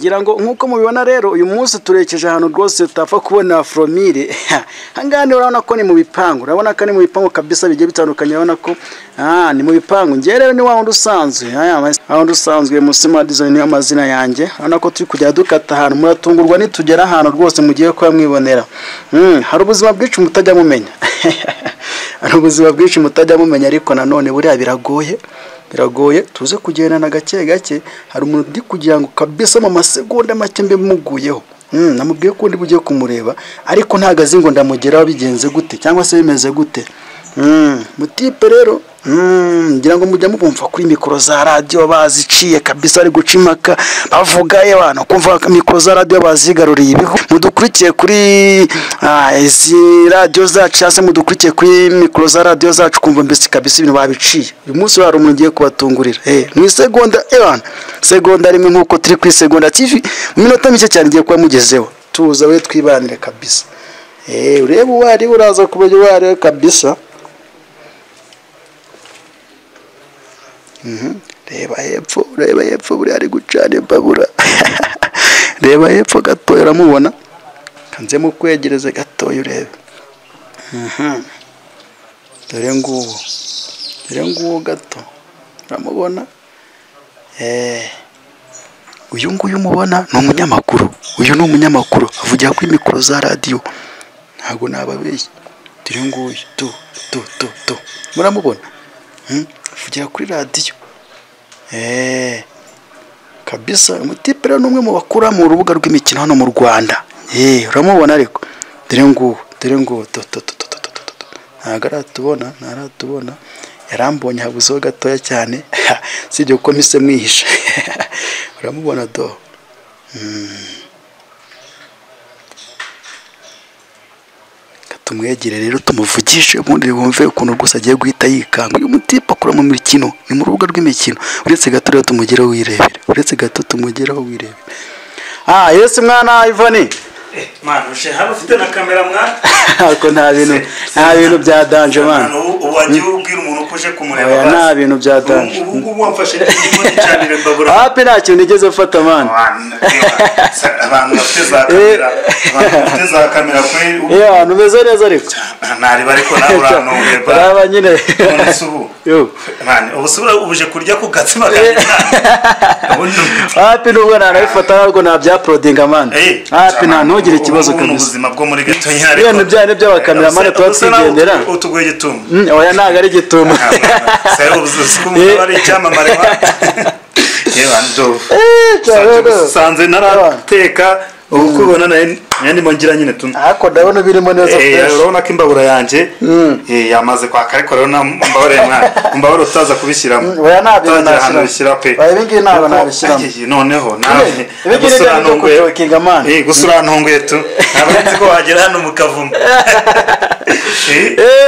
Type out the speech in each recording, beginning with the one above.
Ngira ngo nkuko mubibona rero uyu munsi turekeje ahantu rwose utapfa kubona Fromire. Hangane urabona ko ni mu bipangu, urabona ko ni mu bipangu kabisa bigiye bitandukanye, urabona ko ni mu bipangu. Ngiye rero ni wa wundi usanzwe, wa wundi usanzwe Musima Design niyo amazina yanjye. Urabona ko turi kujya dukata ahantu, muratungurwa nitugera ahantu rwose mugiye kuba mwibonera. Hari ubuzima bwinshi mutajya mumenya. Hari ubuzima bwinshi mutajya mumenya, ariko nanone buriya biragoye. Biragoye tuze kugendana gake gake. Hari umuntu ndi kugira ngo kabisa mu masegonda make mbe muguyeho. Namubwiye ko ndi bugiye kumureba, ariko ntago azi ngo ndamugeraho bigenze gute cyangwa se bimeze gute. Mutipe rero ngira ngo mujya mubumva kuri mikoro za radio baziciye kabisa, ari guca impaka bavuga abantu kumva mikoro za radio bazigaruriye ibihu. Mudukurikiye kuri izi radio zacu cyangwa se mudukurikiye kuri mikoro za radio zacu, kumva mbese kabisa ibintu babiciye. Uyu munsi hari umuntu ugiye kubatungurira mu isegonda, segonda rimwe nkuko turi ku Isegonda TV, mu minota mike cyane ngiye kuba mugezeho. Tuza we twibanire kabisa. Urebe uwo ari, uraza kumenya uwo ari kabisa. Reba hepfo, reba hepfo, buri ari gucana imbabura. Reba hepfo gatoya uramubona, kanze mu kwegereza gatoya urebe. Dore nguwo, dore nguwo gato uramubona. Uyu nguyu mubona ni umunyamakuru, uyu ni umunyamakuru avugira kuri mikoro za radio, ntago nababeshya. Dore nguyu tu tu tu tu, muramubona avugira kuri radio. Kabisa umutipe rero numwe mu bakura mu rubuga rw'imikino hano mu Rwanda. Uramubona ariko. Dore nguwo, dore nguwo to to to to to to. Ntago aratubona, ntaratubona. Yarambonye habuzeho gatoya cyane. Sibyo ko mpise mwihisha. Uramubona do. Tumwegere rero tumuvugishe ubundi wumve ukuntu rwose agiye guhita yikanga. Uyu mutipe akora mu mikino, ni mu rubuga rw'imikino. Uretse gato rero tumugereho wirebera, uretse gato tumugereho wirebera. Yesu mwana Ivani. Man, ushe hano ufite na kamera mwana. Ako nta bintu, nta bintu bya danger man. Ubu wagiye ubwira umuntu ko uje kumureba. Nta bintu bya danger. Ubu ngubu wamfashe n'igikoni cyane mbabura. Hape nta kintu nigeze mfata man. Abantu bafite za kamera, abantu bafite za kamera kuri. Numeze neza ariko. Nari bariko nawe urantunguye ba. Raba nyine. None se ubu. Yo. Man, ubu se ubuje kurya ku gatsima kanjye. Hape nubwo narabifata ntabwo nabya uploadinga man. Hape nta ntugire ikibazo kabisa. Ubuzima bwo muri gato nyine ariko. Ibintu bya by'abakameramani tuba twigendera. Utugoye gitumo. Oya ntago ari gitumo. Se ubu ari icyamamare wa. Yewe ndo. Sanze narateka uko ubona naye ndimo ngira nyine tu. Ariko ndabona birimo neza fresh. Urabona ko imbabura yanjye yamaze kwaka, ariko rero mbabare mwana, mbabare utaza kubishyiramo. Oya ntabyo nashyira pe. Oya ibingi ntabwo nabishyiramo. Noneho nawe gusurantunguye. Gusurantunguye tu. Ntabwo nzi ko wagera hano mu Kavumu.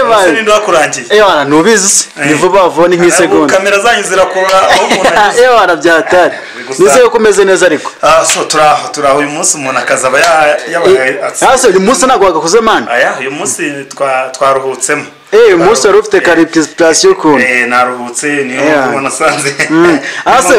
Man. Ninde wakurangiye? Wana nubizi ni vuba vuba ni nk'isegonda. Kamera zanyu zirakora aho umuntu ageze. Wana byatari. Nizeye ko umeze neza ariko. So turaho uyu munsi umuntu akazaba yabaye. Uyu munsi ntabwo wagakoze man. Aya uyu munsi twaruhutsemo. Uyu munsi wari ufite karipitasiyo ukuntu. Naruhutse niyo ubona sanze. Ase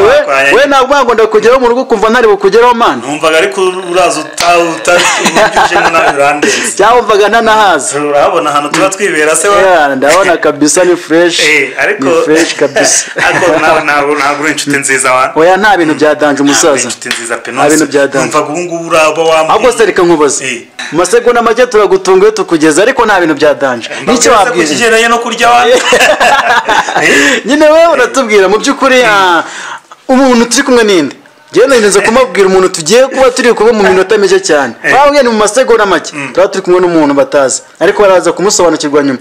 we ntabwo ngo ndakugeraho mu rugo kumva ntari bukugeraho man. Numvaga ariko uraza utaujemo nawe urandenze. Cyangwa umvaga ntanahaza. Urabona ahantu tuba twibera se wa. Ndabona kabisa ni fresh. Ariko ni fresh kabisa. Ariko nawe ntabwo uri inshuti nziza wa. Oya nta bintu bya danger umusaza. Inshuti nziza pe. Nta bintu bya danger. Numvaga ubu ngubu uraba wa. Ahubwo se reka nkubaze. Mu masegonda make turagutunguye tukugeza, ariko nta bintu bya danger. Nicyo wabwira kigeranye no kurya wa. Nyine wewe uratubwira mu by'ukuri umuntu turi kumwe ninde? Genda ndenze kumubwira umuntu tugiye kuba turi kuba mu minota mike cyane. Bamwe ni mu masegonda make tuba turi kumwe n'umuntu batazi, ariko baraza kumusobanukirwa nyuma.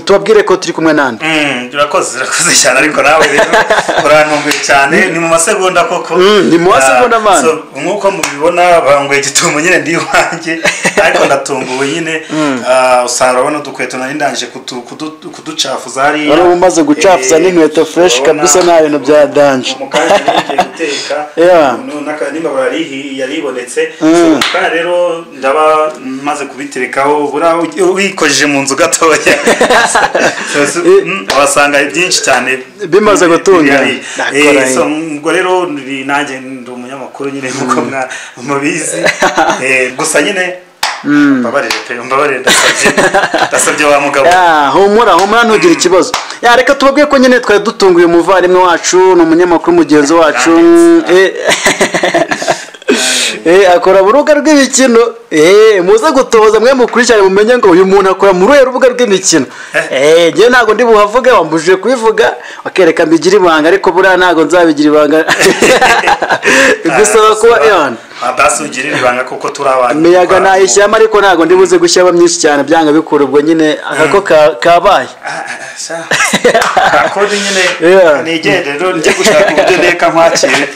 Tubabwire ko turi kumwe nande. Urakoze cyane ariko nawe rero urantunguye cyane. Ni mu masegonda koko. Ni mu masegonda man. Nkuko mubibona bangoye gitumo nyine ndi wanjye, ariko ndatunguwe nyine. Usanga urabona dukweto nari ndanje kuducafuza hariya. Wari umaze gucafuza n'inkweto fresh kabisa nta bintu bya danger. Mukanje ngiye guteka. N'imbabura yaribonetse. Kandi rero ndaba maze kubiterekaho bura wikojeje mu nzu gatoya. Wasanga byinshi cyane bimaze gutungana. So ubwo rero nanjye ndi umunyamakuru nyine nkuko mubizi. Gusa nyine mbabarire pe, mbabarire, ndasabye wa mugabo. Humura humura, ntugire ikibazo. Reka tubabwiye ko nyine twari dutunguye umuvandimwe wacu, ni umunyamakuru mugenzi wacu, akora mu rubuga rw'imikino. Muze gutoza mwe mukurikirane mumenye ngo uyu muntu akora muri uruhe rubuga rw'imikino. Njyewe ntabwo ndi buhavuge, wambujije kubivuga, bakereka mbigira ibanga, ariko buriya ntabwo nzabigira ibanga, gusaba kuba ewana. Basi ugirira ibanga kuko turi abantu. Imiyaga nayishyiramo, ariko ntabwo ndi buze gushyiramo myinshi cyane, byanga bikura. Ubwo nyine akako kabaye. Akodi nyine nigende rero njye gushaka uburyo ndeka nkwakire.